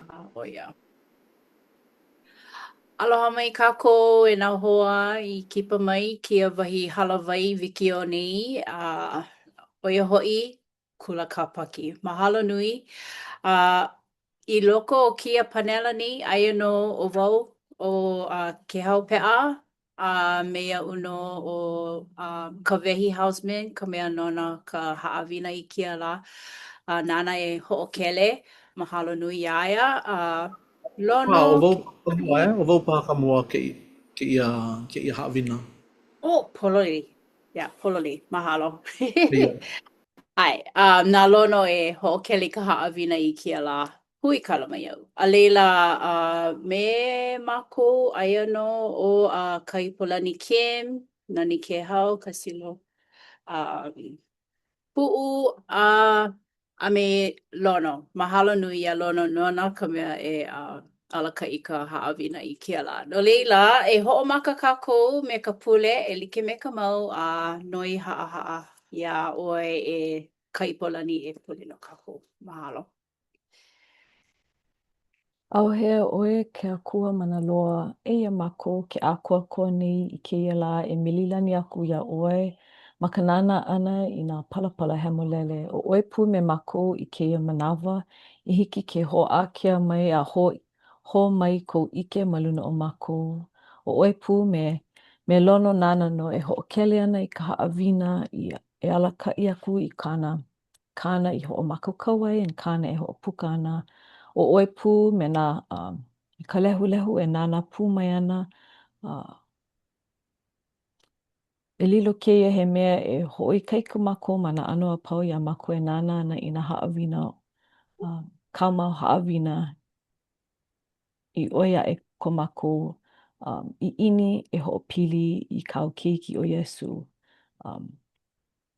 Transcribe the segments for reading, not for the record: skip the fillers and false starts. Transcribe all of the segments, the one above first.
ʻO ia. Aloha mai kākou e nā hoa i kipa mai i kēia wahi hālāwai wikiō nei, a ʻo ia hoʻi Kula Kāpaki. Mahalo nui. A i loko o kēia panela nei, aia nō ʻo wau, ʻo Kehau Peʻa, A me iaʻu nō ʻo Kawehi Housman, ka mea nona ka haʻawina i kēia lā, a nāna e hoʻokele. Mahalo nui iā ia. A A Lono ʻo wau ka mua, ʻo wau paha ka mua kēia kēia haʻawina. Oh, pololei. Yeah, pololei. Mahalo. Eia. ʻAe, a na Lono e hoʻokele i ka haʻawina i kēia lā. Huikala mai au. A laila, a me mākou, aia nō ʻo a Kaipolani Kim, Nani Kehau, Kasilo, a Puʻu, a a me Lono. Mahalo nui iā Lono nona ka mea e a, alakaʻi ka haʻawina i kēia lā. No laila, e hoʻomaka kākou me ka pule e like me ka mau a noi haʻahaʻa iā ʻoe e Kaipolani e pule no kākou. Mahalo. ʻAuhea ʻoe ke Akua mana loa, eia mākou ke ʻākoakoa nei i kēia lā e mililani aku iā ʻoe ma ka nānā ʻana i nā palapala hemolele, ʻo ʻoe pū me mākou i kēia manawa i hiki ke hoʻākea mai a hō mai kou ʻike ma luna o mākou. ʻO ʻoe pū me me Lono nāna nō e hoʻokele ana i ka haʻawina i e alakaʻi aku i kāna kāna i hoʻomākaukau ai and kāna e hoʻopuka ana, ʻo ʻoe pū me nā uh, ka lehulehu e nānā pū mai ana, uh, e lilo kēia he mea e hoʻoikaika mākou ma nā ʻano a pau iā mākou e nānā ana i nā haʻawina, uh, kāu mau haʻawina i ʻoi aʻe ko mākou um, ʻiʻini e hoʻopili i kāu keiki ʻo Iesū. Um,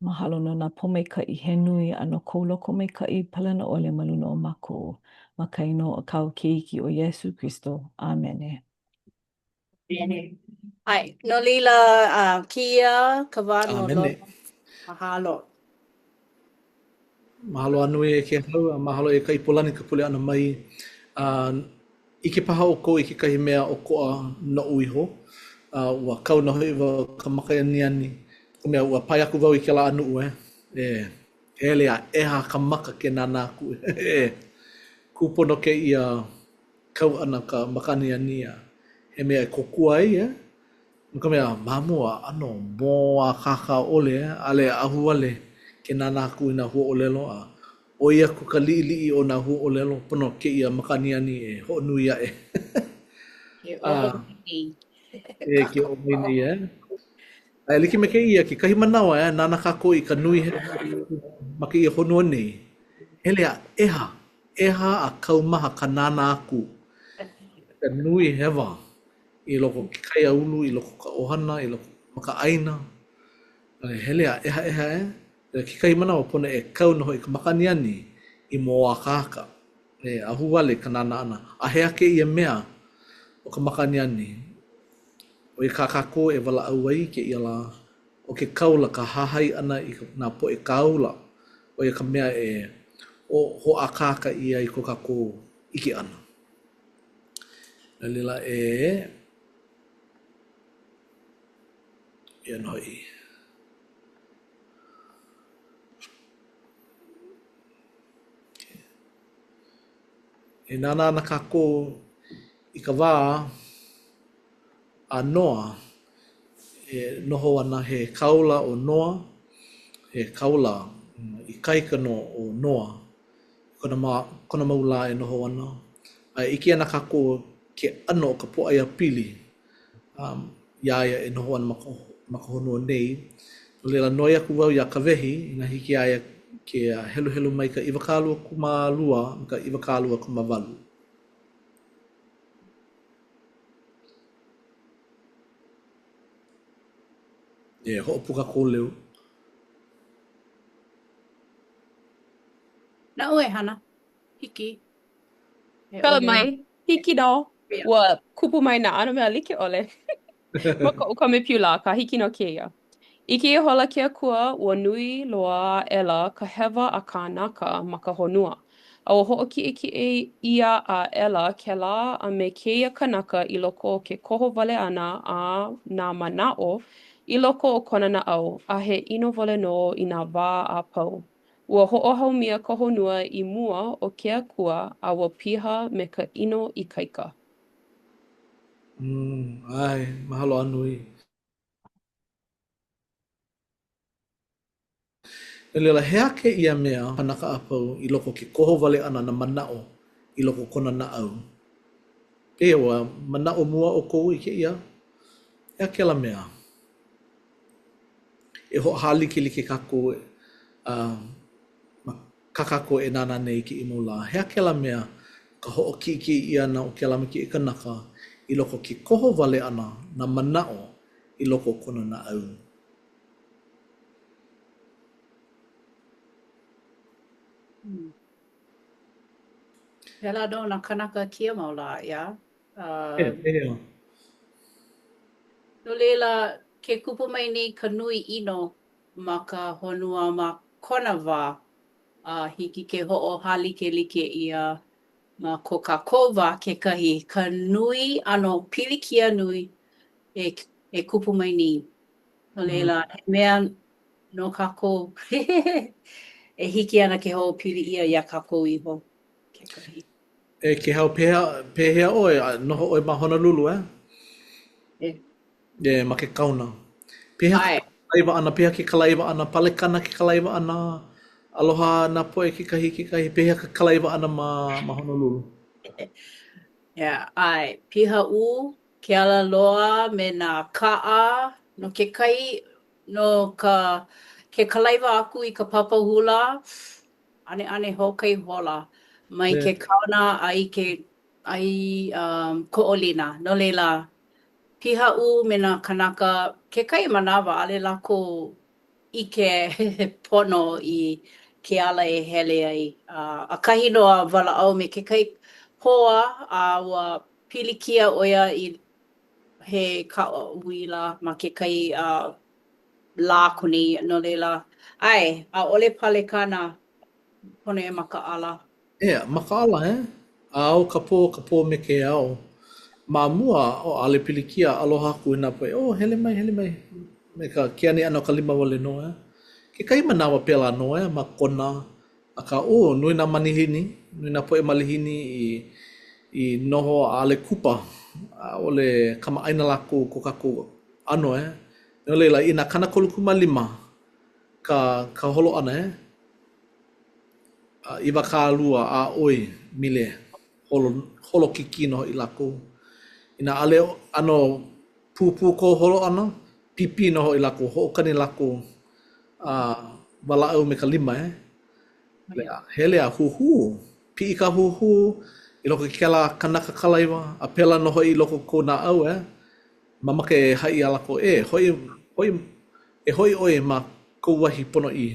Mahalo no nā pōmaikaʻi he nui a no kou lokomaikaʻi palena ʻole ma luna o mākou, ma ka inoa o kāu Keiki ʻo Iesū Kristo. ʻĀmene. ʻĀmene. ʻAe, no laila, a kēia ka wā no ʻĀmene. Lono. Mahalo. Mahalo a nui e Kehau, a mahalo e Kaipolani ka pule ʻana mai. A ʻike paha ʻoukou i kekahi mea ʻokoʻa noʻu iho, a ua kau nō hoʻi wau i ka maka aniani, no ka mea, ua pae aku wau i kēlā ʻanuʻu, e, e hele a ʻeha ka maka ke nānā aku. E kūpono kēia kau ʻana ka maka aniani a he mea e kōkua ai, e. No ka mea, ma mua, ʻano mōakāka ʻole, ʻaʻole ahuwale ke nānā aku i nā huaʻōlelo a ʻoi aku ka liʻiliʻi o nā huaʻōlelo, pono kēia maka aniani e hoʻonui aʻe. Ke A, oʻo mai nei. e ke oʻo mai nei, e. A e like me kēia, kekahi manawa, e, nānā kākou i ka nui hewa ma kēia honua nei, hele a ʻeha, ʻeha a kaumaha ka nānā aku i ka nui hewa i loko o ke kaiāulu, i loko o ka ʻohana, i loko ma ka ʻāina. A hele a ʻehaʻeha e. A kekahi manawa pono e kau nō hoʻi ka maka aniani i mōakāka. E ahuwale ka nānā ʻana. A he aha kēia mea ʻo ka maka aniani? ʻO ia kā kākou e walaʻau ai i kēia lā, ʻo ke kaula ka hahai ʻana i nā poʻe kāula, ʻo ia ka mea e hoʻākāka ʻia ai ko kākou ʻike ʻana. No laila e Eia nō hoʻi. E nānā ana kākou i ka wā a Noa e noho ana he kāula ʻo Noa, he kāula ikaika nō ʻo Noa. Kona ma, kona mau lā e noho ana, a e ʻike ana kākou ke ʻano o ka pōʻaiapili um, iā ia e noho ana ma ka, ma ka honua nei. No laila, noi aku wau iā Kawehi, inā hiki iā ia ke heluhelu mai ka 22 me ka 28. E hoʻopuka kou leo. Naʻu e hana. Hiki. E Kala ʻole. mai, hiki nō. Ua kupu mai nā ʻano mea like ʻole ma koʻu komepiula, akā hiki nō kēia. ʻIke ihola ke Akua, ua nui loa aʻela ka hewa a kānaka ma ka honua. A ua hoʻokiʻekiʻe ʻia aʻela kēlā a me kēia kanaka i loko o ke koho wale ʻana a nā manaʻo i loko o kona naʻau, a he ʻino wale nō i nā wā a pau. Ua hoʻohaumia ka honua i mua o ke Akua a ua piha me ka ʻino ikaika. Mm, ʻae, mahalo a nui. No laila, he aha kēia mea kanaka a pau i loko o ke koho wale ʻana nā manaʻo i loko o kona naʻau? Pehea ua manaʻo mua ʻoukou i kēia? He aha kēlā mea? E hoʻohālikelike kākou uh, ma kā kākou e nānā nei i kēia mau lā. He aha kēlā mea ka hoʻokiʻekiʻe ʻia ʻana o kēlā me kēia kanaka i loko o ke koho wale ʻana nā manaʻo i loko o kona naʻau? Pēlā nō nā kānaka kēia mau lā, ʻeā? Uh, e, e. No laila, ke kupu mai nei ka nui ʻino ma ka honua ma kona wā, a hiki ke hoʻohālikelike ʻia ma ko kākou wā kekahi, ka nui ʻano pilikia nui e, e kupu mai nei. No laila, he mea no kākou e hiki ana ke hoʻopili ʻia iā kākou iho kekahi. E Kēhau, pehea, pehea ʻoe, a noho ʻoe ma Honolulu, eh? E. E, ma ke kaona. Pehea ke kalaiwa ʻana, pehea ke kalaiwa ʻana, palekana ke kalaiwa ʻana, aloha nā poʻe kekahi kekahi, pehea ke kalaiwa ʻana ma, ma Honolulu? Yeah, ʻae, pihaʻū ke ala loa me nā kaʻa no kekahi no ka ke kalaiwa aku i ka papa hula ʻaneʻane hoʻokahi hola mai ke kaona a i ke a i um, Ko Olina. No laila, pihaʻū me nā kānaka, kekahi manawa ʻaʻole lākou ʻike pono i ke ala e hele ai. Uh, ʻakahi nō a walaʻau me kekahi hoa a ua pilikia ʻo ia i he kaʻa uila ma kekahi uh, lā aku nei, no laila, ʻae, ʻaʻole palekana, pono e makaʻala. E, makaʻala, eh? A ao ka pō, ka pō me ke ao. Ma mua, oh, ʻaʻole pilikia, aloha aku i nā poʻe, oh, hele mai, hele mai, me ka keani ʻana o ka lima wale nō, eh? Kekahi manawa pēlā nō, eh, ma Kona, Akā, oh, nui nā malihini, nui nā poʻe malihini i, i noho ʻaʻole kupa, ʻaʻole kamaʻāina lākou ko kākou ʻano, eh. No laila, inā 35 ka, ka holo ʻana, eh, a 20 a ʻoi mile holo, holo kikī nō hoʻi lākou. Inā ʻaʻole ʻano pūpū kou holo ʻana, pīpī nō hoʻi lākou, hoʻokani lākou a walaʻau me ka lima, eh? Hele a huhū, piʻi ka huhū i loko o kēlā kanaka kalaiwa, a pēlā nō hoʻi i loko o kou naʻau, eh? Mamake e haʻi iā lākou, e, hoʻi, hoʻi, e hoʻi ʻoe ma kou wahi ponoʻī.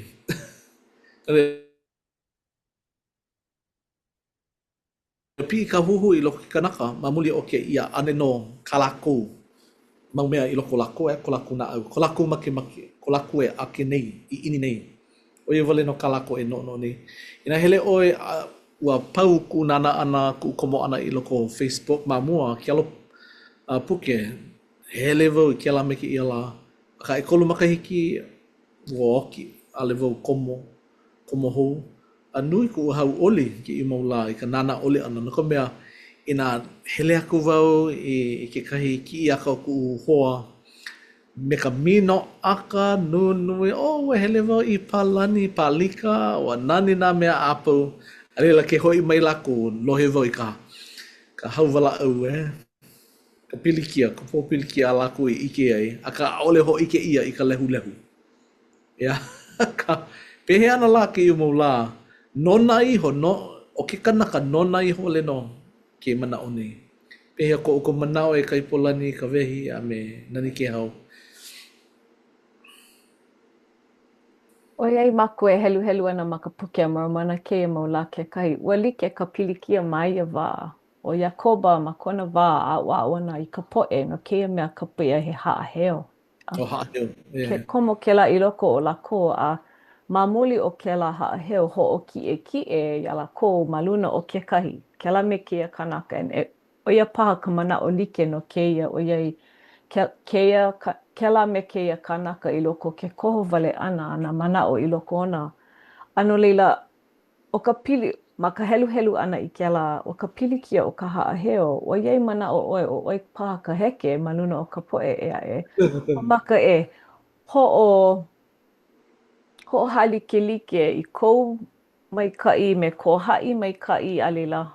Piʻi ka huhū i loko o ke kanaka ma muli o kēia ʻane nō kā lākou mau mea i loko o lākou, eh, ko lākou naʻau, ko lākou makemake, ko lākou e ake nei, ʻiʻini nei. ʻO ia wale nō kā lākou e noʻonoʻo nei. Inā hele ʻoe a ua pau kuʻu nānā ʻana, kuʻu komo ʻana i loko o Facebook ma mua, ke alo puke, hele wau i kēlā me kēia lā. Akā ʻekolu makahiki, ua oki, ʻaʻole wau komo. komo hou, a nui kuʻu hauʻoli kēia mau lā i ka nānā ʻole ʻana, no ka mea, inā hele aku wau i kekahi kiʻi aka o kuʻu hoa me ka minoʻaka nunui, oh, ua hele wau i Palani, Palika, ua nani nā mea a pau, a laila ke hoʻi mai lākou, lohe wau i ka ka hauwalaʻau, eh, ka pilikia, ka pōpilikia a lākou i ʻike ai, akā ʻaʻole hōʻike ʻia i ka lehulehu. ʻEā, akā, pehea ana lā kēia mau lā, nona iho, no, ʻo ke kanaka nona iho wale nō ke manaʻo nei. Pehea ko ʻoukou manaʻo e Kaipolani, Kawehi, a me Nani Kēhau? ʻOiai mākou e heluhelu ana ma ka Puke a Moromona kēia mau lā kekahi, ua like ka pilikia ma ia wā. ʻO Iakoba ma kona wā aʻoaʻo ana i ka poʻe no kēia mea kapa ʻia he haʻaheo. ʻO haʻaheo, Ke komo kēlā i loko o lākou a. Ma muli o kēlā haʻaheo hoʻokiʻekiʻe iā lākou ma luna o kekahi, kēlā me kēia kanaka, and e, ʻo ia paha ka manaʻo like no kēia, ʻoiai ke, kēia, kēlā me kēia kanaka i loko o ke koho wale ʻana a nā manaʻo i loko ona. A no laila, ʻo ka pili, ma ka heluhelu ʻana i kēlā, ʻo ka pilikia o ka haʻaheo, ʻoiai manaʻo ʻoe ʻo ʻoe paha ka heke ma luna o ka poʻe ʻē aʻe, hoʻomaka e hoʻo hoʻohālikelike i kou maikaʻi me ko haʻi maikaʻi a laila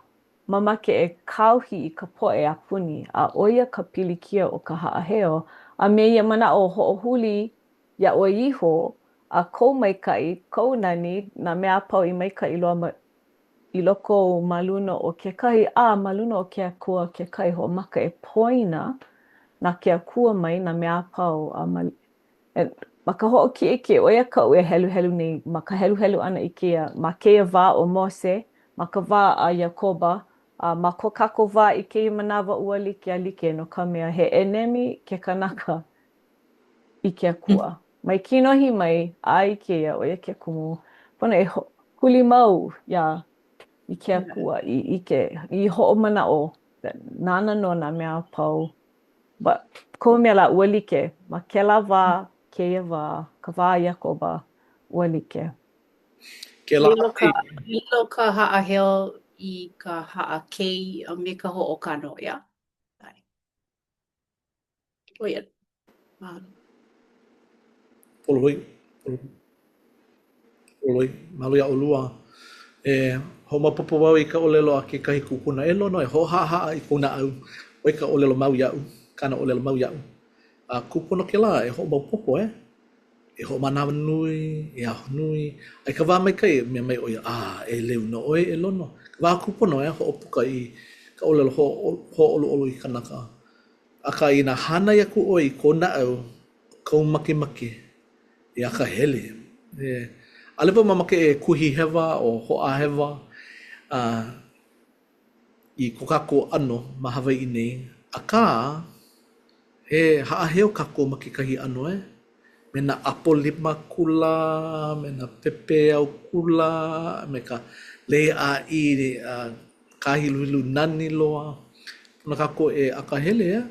mamake e kāohi i ka poʻe a puni, a ʻo ia ka pilikia o ka haʻaheo, a me ia manaʻo hoʻohuli iā ʻoe iho, a kou maikaʻi, kou nani, nā mea a pau i maikaʻi loa ma i loko ou ma luna o kekahi, a ma luna o ke Akua kekahi hoʻomaka e poina na ke Akua mai nā mea a pau a ma Ma ka hoʻokiʻekiʻe, ʻo ia kaʻu e heluhelu nei ma ka heluhelu ʻana i kēia, ma kēia wā o Mose, ma ka wā a Iakoba, a ma ko kākou wā i kēia manawa ua like a like, no ka mea, he ʻenemi ke kanaka i ke Akua. Mai kinohi mai a i kēia, ʻo ia ke kumu, pono e huli mau iā i ke Akua, i ʻike, i hoʻomanaʻo, nāna nō nā mea a pau. But, kohu mea lā, ua like. Ma kēlā wā, kēia wā, ka wā a Iakoba, ua like. Kēlā Lilo ka, lilo ka haʻaheo i ka haʻakei a me ka hoʻokano, yeah? ʻAe. ʻO ia. Mahalo. Pololei. Pololei. Mahalo iā ʻolua. E hoʻomaopopo wau i ka ʻōlelo a kekahi kupuna, e Lono, e hoʻohaʻahaʻa i kou naʻau. ʻO ia ka ʻōlelo mau iaʻu, kāna ʻōlelo mau iaʻu. A kūpono kēlā e hoʻomaopopo, e. E hoʻomanawanui, e ahonui. A i ka wā maikaʻi, mea mai ʻo ia, ʻĀ, ʻeleu nō ʻoe, e Lono. Ka wā kūpono, e, hoʻopuka i ka ʻōlelo hōʻoluʻolu i kanaka. Akā, inā hānai aku ʻoe i kou naʻau, kou makemake, e akahele. E, ʻaʻole wau mamake e kuhi hewa o hoʻāhewa a i ko kākou ʻano ma Hawaiʻi nei, akā, he haʻaheo kākou ma kekahi ʻano, e, me nā ʻapo lima kula, me nā pepeiao kula, me ka lei ʻāʻī a kāhiluhilu nani loa. Pono kākou e akahele, e,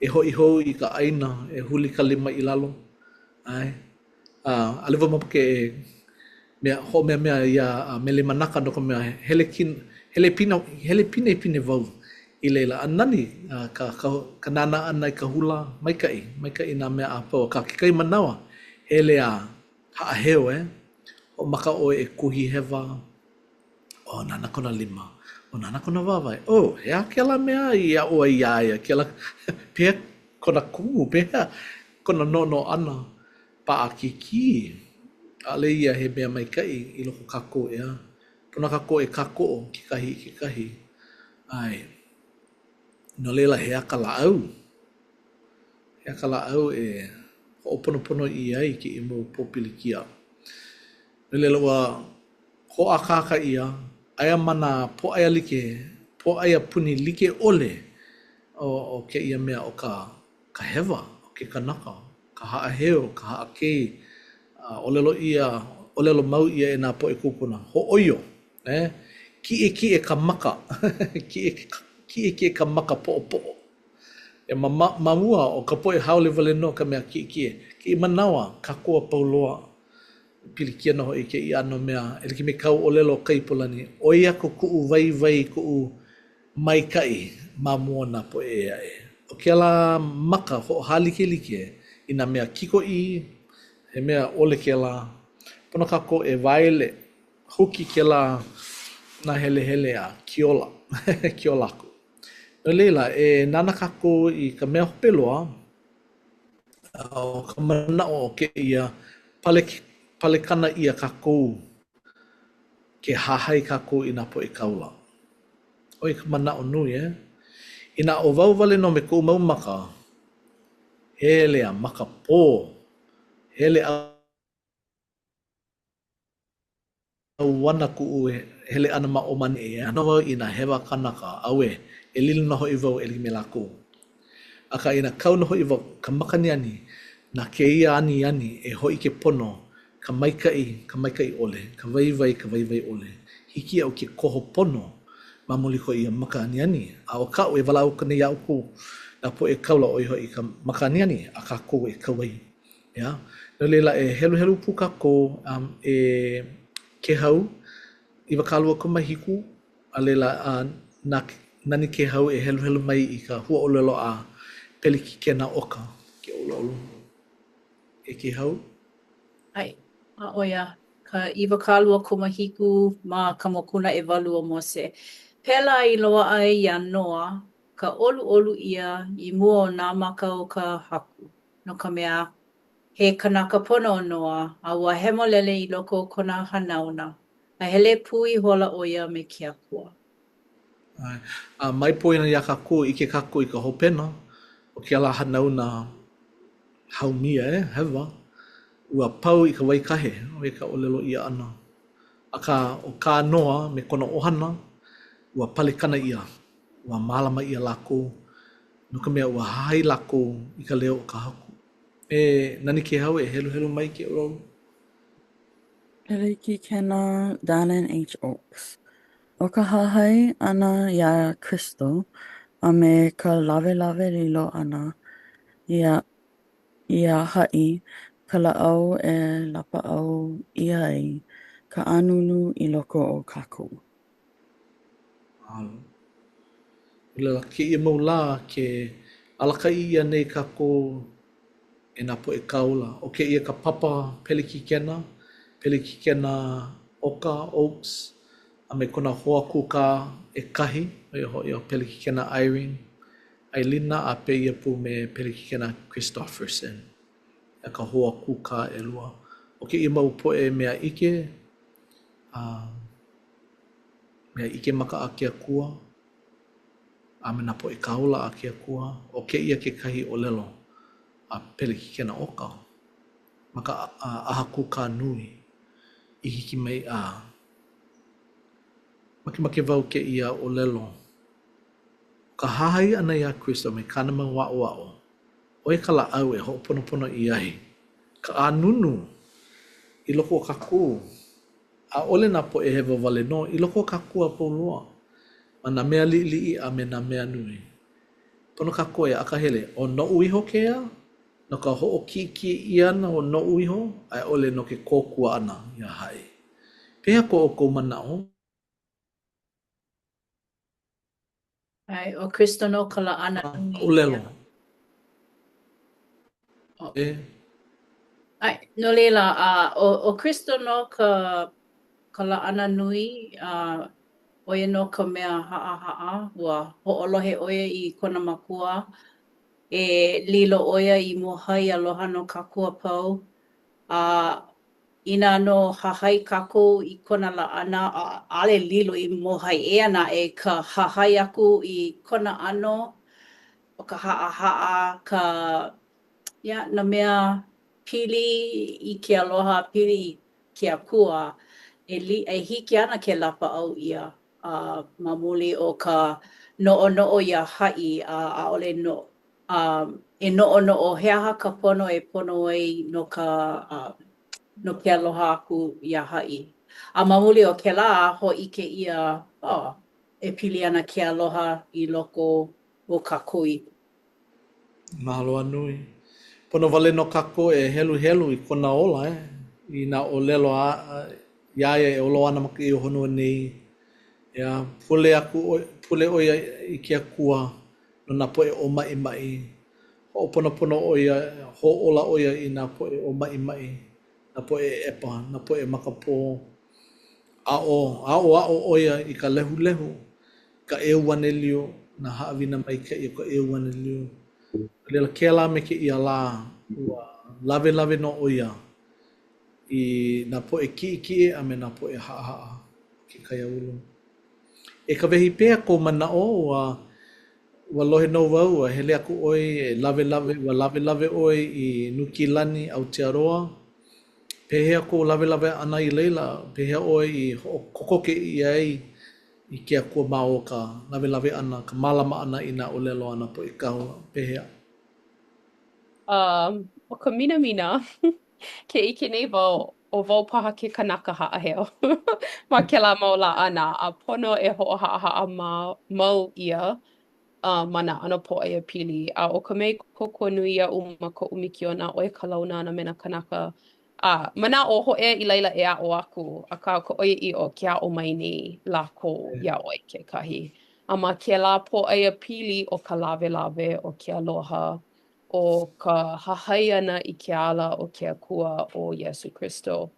e hoʻi hou i ka ʻāina, e huli ka lima i lalo. ʻAe. A ʻaʻole wau mamake e mea, hoʻomeamea iā Mele Manaka no ka mea, hele kin, hele pina, hele pinepine wau i laila. A nani ka, ka, ka nānā ʻana i ka hula, maikaʻi, maikaʻi nā mea a pau. Akā kekahi manawa, hele a haʻaheo, e. Hoʻomaka ʻoe e kuhi hewa, Oh, nānā kona lima. Oh, nānā kona wāwae. Oh, he aha kēlā mea i aʻo ai iā ia? Kēlā, pehea kona kumu, pehea kona noʻonoʻo ʻana? Paʻakikī. ʻAʻole ia he mea maikaʻi i loko o kākou, ʻeā? Pono kākou e kākoʻo kekahi i kekahi. ʻAe. No laila, he aha ka lāʻau? He aha ka lāʻau e hoʻoponopono ʻia ai kēia mau pōpilikia? No laila, ua hoʻākāka ʻia, aia ma nā pōʻaialike, pōʻaiapuni like ʻole o, o kēia mea ʻo ka, ka hewa o ke kanaka, ka haʻaheo, ka haʻakei, a ʻōlelo ʻia, ʻōlelo mau ʻia e nā poʻe kūpuna, hōʻoio, e, kiʻekiʻe ka maka, kiʻekiʻe ka maka poʻopoʻo. E ma, ma, ma mua, ʻo ka poʻe haole wale nō ka mea kiʻekiʻe. Kēia manawa, kākou a pau loa. Pilikia nō hoʻi kēia ʻano mea, e like me kāu ʻōlelo Kaipolani, ʻoi aku kuʻu waiwai, kuʻu maikaʻi ma mua o nā poʻe ʻē aʻe. ʻO kēlā maka hoʻohālikelike i nā mea kikoʻī, he mea ʻole kēlā. Pono kākou e waele, huki kēlā nāhelehele a kiola, kiola aku. No laila, e nānā kākou i ka mea hope loa, ʻO ka manaʻo o kēia, pale, palekana ʻia kākou ke hahai kākou i nā poʻe kāula. ʻO ia ka manaʻo nui, e? Inā ʻo wau wale nō me koʻu mau maka, hele a makapō, hele a ʻauana kuʻu hele ʻana ma ʻō ma ʻaneʻi, e hana wau i nā hewa kanaka, auē, e lilo nō hoʻi wau e like me lākou. Akā, inā kau nō hoʻi wau ka makani ani, na kēia aniani e hōʻike pono. Ka maikaʻi, ka maikaʻi ʻole, ka waiwai, ka waiwai ʻole. Hiki iaʻu ke koho pono ma muli ko ia maka aniani. A ʻo kaʻu e walaʻau aku nei iā ʻoukou, nā poʻe kāula, ʻo ia hoʻi ka maka aniani a kākou e kau ai. ʻEā? No laila, e heluhelu pū kākou um, e Kēhau, 27, a laila, a na Nani Kēhau e heluhelu mai i ka huaʻōlelo a Pelekikena Oka, ke ʻoluʻolu. E Kēhau. ʻAe, a ʻo ia ka 27 ma ka mokuna ʻewalu o Mose. Pēlā i loaʻa ai iā Noa ka ʻoluʻolu ʻia i mua o nā maka o ka Haku, no ka mea, he kanaka pono ʻo Noa, a ua hemolele i loko o kona hanauna, a hele pū ihola ʻo ia me ke Akua. ʻAe. A mai poina iā kākou, ʻike kākou i ka hopena o kēlā hanauna haumia, e, hewa, ua pau i ka wai kahe, ʻo ia ka ʻōlelo ʻia ʻana. Akā, ʻo kā Noa me kona ʻohana, ua palekana ʻia, ua mālama ʻia lākou, no ka mea, ua hahai lākou i ka leo o ka Haku. E Nani Kēhau, e heluhelu mai ke ʻoluʻolu. Pelekikena Dallin H. Oaks. ʻO ka hahai ʻana iā Kristo a me ka lawelawe lilo ʻana iā iā haʻi ka lāʻau e lapaʻau ʻia ai ka ʻānunu i loko o kākou. Mahalo. No laila, kēia mau lā, ke alakaʻi ʻia nei kākou e nā poʻe kāula. ʻO kēia ka papa pelekikena, pelekikena Oka, Oaks, a me kona hoa kūkā ʻekahi, ʻo ia hoʻi ʻo Pelekikena Eyring Ailina a pēia pū me Pelekikena Christofferson, ka hoa kūkā ʻelua. ʻO kēia mau poʻe mea ʻike, a mea ʻike maka a ke Akua, a me nā poʻe kāula a ke Akua, ʻo kēia kekahi ʻōlelo a Pelekikena Oka ma ka ʻaha kūkā nui i hiki mai a makemake wau kēia ʻōlelo, ʻo ka hahai ʻana iā Kristo me kāna mau aʻoaʻo, ʻo ia ka lāʻau e hoʻoponopono ʻia ai ka ʻānunu i loko o kākou. ʻAʻole nā poʻe hewa wale nō, i loko o kākou a pau loa, ma nā mea liʻiliʻi a me nā mea nui. Pono kākou e akahele, ʻo noʻu iho kēia, no ka hoʻokiʻekiʻe ʻia ʻana o noʻu iho, a i ʻole no ke kōkua ʻana iā haʻi. Pehea ko ʻoukou manaʻo? ʻAe, ʻo Kristo nō ka laʻana nui. ʻōlelo. E. ʻAe, no laila, a ʻo, ʻo Kristo nō ka, ka laʻana nui, a ʻo ia nō ka mea haʻahaʻa, ua hoʻolohe ʻo ia i kona makua, e lilo ʻo ia i mōhai aloha no kākou a pau, a Inā nō hahai kākou i kona laʻana, a ʻaʻole lilo i mōhai, eia naʻe ka hahai aku i kona ʻano, ʻo ka haʻahaʻa, ka, yeah, nā mea pili i ke aloha, pili i ke Akua, e li, e hiki ana ke lapaʻau ʻia a ma muli o ka noʻonoʻo iā haʻi a ʻaʻole nō a e noʻonoʻo he aha ka pono e pono ai no ka no ke aloha aku iā haʻi. A ma muli o kēlā, hōʻike ʻia, oh, e pili ana ke aloha i loko o kākou iho. Mahalo a nui. Pono wale nō kākou e heluhelu i kona ola, e, i nā ʻōlelo a, iā ia e olo ana ma kēia honua nei. ʻEā, pule aku ʻo, pule ʻo ia i ke Akua no nā poʻe ʻōmaʻimaʻi. Hoʻoponopono ʻo ia, hōʻola ʻo ia i nā poʻe ʻōmaʻimaʻi, nā poʻe ʻeʻepa, nā poʻe makapō. Aʻo, aʻoaʻo ʻo ia i ka lehulehu, ka ʻeuanelio, nā haʻawina maikaʻi o ka ʻeuanelio. No laila, kēlā me kēia lā, ua lawelawe nō ʻo ia i nā poʻe kiʻekiʻe a me nā poʻe haʻahaʻa o ke kaiāulu. E Kawehi, pehea kou manaʻo, ua ua lohe nō wau, ua hele aku ʻoe e lawelawe, ua lawelawe ʻoe i Nukilani, Aotearoa. Pehea kou lawelawe ʻana i laila? Pehea ʻoe i hoʻokokoke ʻia ai i ke Akua ma o ka lawelawe ʻana, ka mālama ʻana i nā ʻōlelo a nā poʻe kāula? Pehea? Um, ʻo ka minamina, ke ʻike nei wau. ʻO wau paha ke kanaka haʻaheo ma kēlā mau laʻana a pono e hoʻohaʻahaʻa ma mau ʻia uh, ma nā ʻano pōʻaiapili. A ʻo ka mea i kōkua nui iaʻu ma koʻu mikiona, ʻo ia ka launa ʻana me nā kanaka a manaʻo hōʻea i laila e aʻo aku, akā ka ʻoiaʻiʻo ke aʻo mai nei lākou iā ʻoe kekahi. A ma kēlā pōʻaiapili o ka lawelawe, o ke aloha, o ka hahai ʻana i ke ala o ke Akua ʻo Iesū Kristo.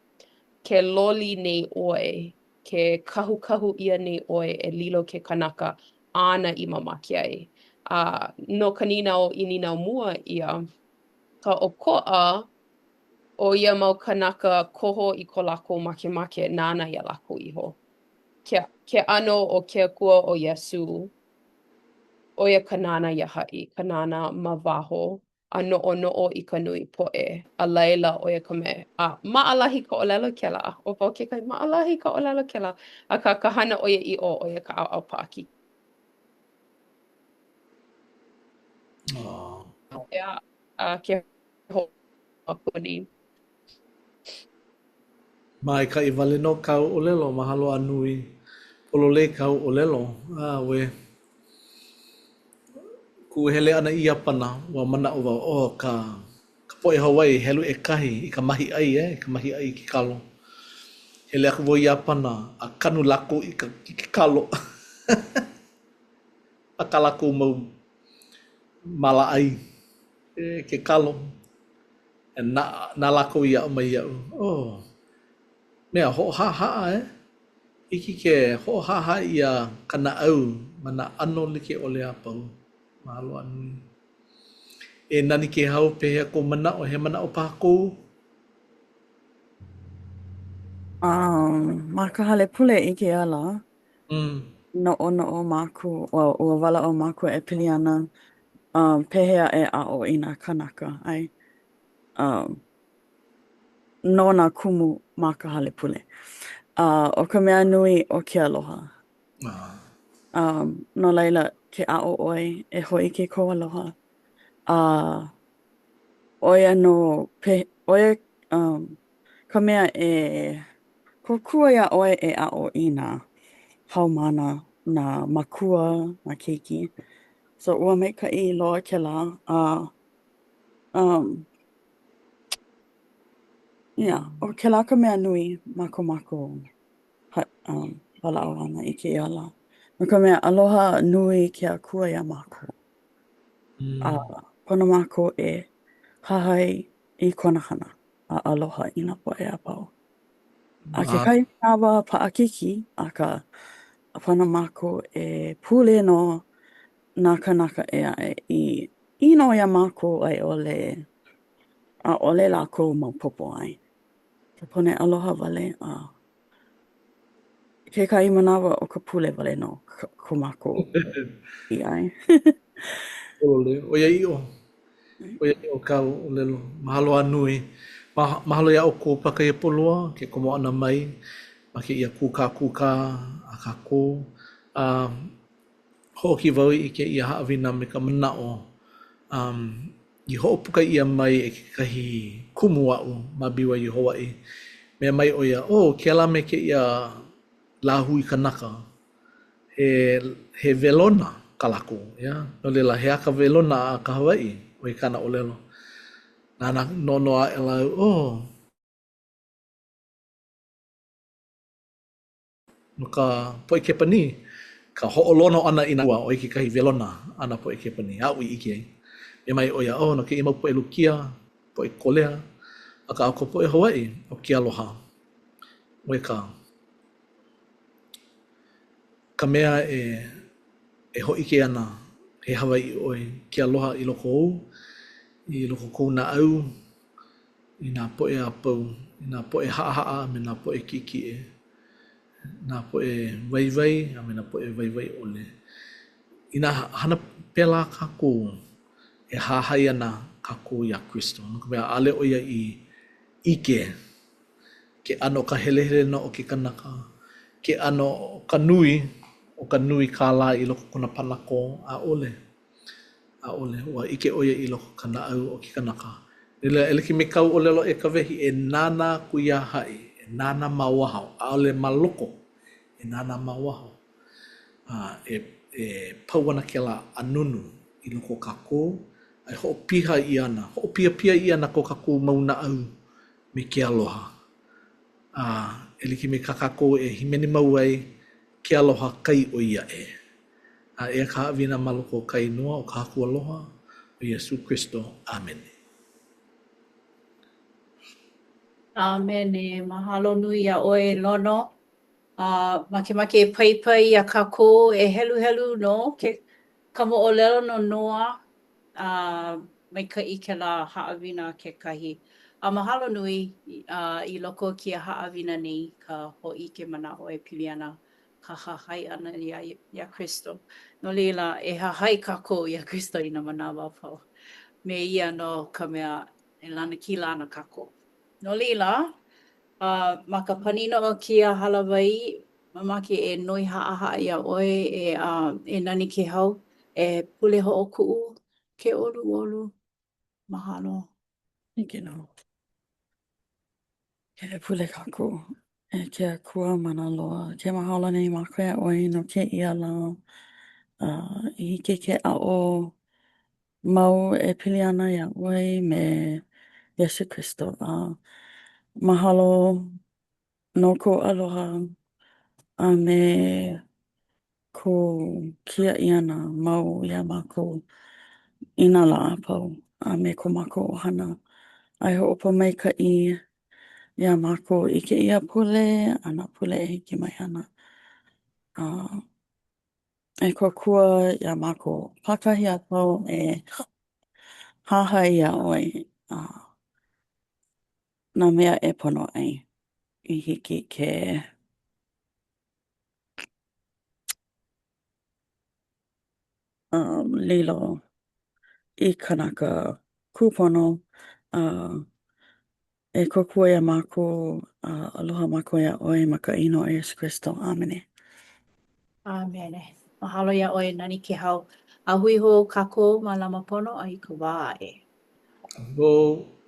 Ke loli nei ʻoe, ke kahukahu ʻia nei ʻoe e lilo ke kanaka āna i mamake ai. A no ka nīnau i nīnau mua ʻia, ka ʻokoʻa o ia mau kanaka koho i ko lākou makemake nāna iā lākou iho. Ke, ke ʻano o ke Akua ʻo Iesū, ʻo ia ka nānā iā haʻi, ka nānā ma waho a noʻonoʻo i ka nui poʻe, a laila ʻo ia ka mea, a maʻalahi ka ʻōlelo kēlā, ʻo wau kekahi, maʻalahi ka ʻōlelo kēlā, akā ka hana ʻoiaʻiʻo ʻo ia ka ʻaoʻao paʻakikī. Aww. A ke hoʻoku nei. Maikaʻi wale nō kāu ʻōlelo, mahalo a nui. Pololei kāu ʻōlelo. Auē. Kuʻu hele ʻana i Iāpana, ua manaʻo wau, oh, ka, ka poʻe Hawaii helu ʻekahi i ka mahiʻai, eh, i ka mahiʻai i ke kalo. Hele aku wau i Iāpana a kanu lākou i ka, i ke kalo. Ma kā lākou mau māla ʻai, e, ke kalo. Na, na lākou i aʻo mai iaʻu, oh, mea hoʻohaʻahaʻa, eh? Hiki ke hoʻohaʻahaʻa ʻia ka naʻau ma nā ʻano like ʻole a pau. Mahalo a nui. E Nani Kēhau, pehea kou manaʻo? He manaʻo paha kou? Um, ma ka hale pule i kēia lā, Mm. noʻonoʻo mākou, well, ua walaʻau mākou e pili ana um, pehea e aʻo i nā kānaka, ʻae, um, no nā kumu ma ka hale pule. A ʻo ka mea nui ʻo ke aloha. Ah. Um, no laila, ke aʻo ʻoe e hōʻike kou aloha. A ʻo ia nō, pe, ʻo ia um, ka mea e kōkua iā ʻoe e aʻo i nā haumāna, nā makua, nā keiki. So ua maikaʻi loa kēlā. A um, yeah, ʻo kēlā ka mea nui ma ko mākou ha, um, walaʻau ʻana i kēia lā. No ka mea, aloha nui ke Akua iā mākou. Mm. A pono mākou e hahai i kona hana a aloha i nā poʻe a pau. A kekahi manawa paʻakikī, akā, pono mākou e pule no nā kānaka ʻē aʻe i ʻino iā mākou a i ʻole ʻaʻole lākou maopopo ai. Ke pono e aloha wale a kekahi manawa ʻo ka pule wale nō ko mākou i ai. ʻOle, ʻoiaʻiʻo. ʻOiaʻiʻo kāu ʻōlelo. Mahalo a nui. Mahalo iā ʻoukou pakaia poloa ke komo ʻana mai ma kēia kūkākūkā a kākou. A hoʻōki wau i kēia haʻawina me ka manaʻo um, i hoʻopuka ʻia mai e kekahi kumu aʻu ma BYU Hawaii. Mea mai ʻo ia, oh, kēlā me kēia lāhui kanaka, he, he welona kā lākou, yeah? No laila, he aha ka welona a ka Hawaiʻi, ʻo ia kāna ʻōlelo. Nānā, noʻonoʻo aʻela au, oh, No ka poʻe Kepanī, ka hoʻolono ʻana i nā ua, ʻo ia kekahi welona a nā poʻe Kepanī, aʻu i ʻike ai. Mea mai ʻo ia, oh, no kēia mau poʻe Lukia, poʻe Kolea, akā ʻo ka poʻe Hawaiʻi, ʻo ke aloha, ʻo ia ka, ka mea e, e hōʻike ana he Hawaiʻi ʻoe, ke aloha i loko ou, i loko o kou naʻau, i nā poʻe a pau, i nā poʻe haʻahaʻa a me nā poʻe kiʻekiʻe, nā poʻe waiwai a me nā poʻe waiwai ʻole. Inā hana pēlā kākou, e hahai ana kākou iā Kristo, no ka mea, ʻaʻole ʻo ia i ʻike ke ʻano o ka helehelena o ke kanaka, ke ʻano o ka nui o ka nui kālā i loko o kona panakō, ʻaʻole. ʻAʻole. Ua ʻike ʻo ia i loko o ka naʻau o ke kanaka. Laila, e like me kāu ʻōlelo e Kawehi, e nānā aku iā haʻi, e nānā ma waho, ʻaʻole ma loko, e nānā ma waho. A e, e pau ana kēlā ʻānunu i loko o kākou, a e hoʻopiha ʻia ana, hoʻopiapia ʻia ana ko kākou mau naʻau me ke aloha. A e like me kā kākou e hīmeni mau ai, ke aloha kai ʻoi aʻe. A eia ka haʻawina ma loko o ka inoa o ka Haku aloha, ʻo Iesū Kristo. ʻĀmene. ʻĀmene. Mahalo nui iā ʻoe, Lono. A makemake e paipai iā kākou e heluhelu no ke ka moʻolelo no Noa a maikaʻi kēlā haʻawina kekahi. A mahalo nui i loko o kēia haʻawina nei ka hōʻike manaʻo e pili ana ka hahai ʻana iā, iā Kristo. No laila, e hahai kākou iā Kristo i nā manawa a pau. Me ia nō ka mea e lanakila ana kākou. No laila, uh, ma ka panina o kēia hālāwai, mamake e noi haʻahaʻa iā ʻoe e, uh, e Nani Kehau, e pule hoʻokuʻu ke ʻoluʻolu. Mahalo. Hiki nō. E pule kākou. E ke Akua mana loa, ke mahalo nei mākou iā ʻoe no kēia lā. Uh, i hiki ke aʻo mau e pili ana iā ʻoe me Iesu Kristo. A mahalo no kou aloha a me kou kiaʻi ʻana mau iā mākou i nā lā a pau a me ko mākou ʻohana. A e hoʻopōmaikaʻi iā mākou i kēia pule a nā pule e hiki mai ana. A e kōkua iā mākou pākahi a pau e hahai iā ʻoe a nā mea e pono ai i hiki ke um, lilo i kanaka kūpono a e kōkua iā mākou a aloha mākou iā ʻoe ma ka inoa o Iesu Kristo. ʻĀmene. ʻĀmene. Mahalo iā ʻoe, Nani Kehau. A hui hou kākou mālama pono a i ka wā aʻe. Aloha.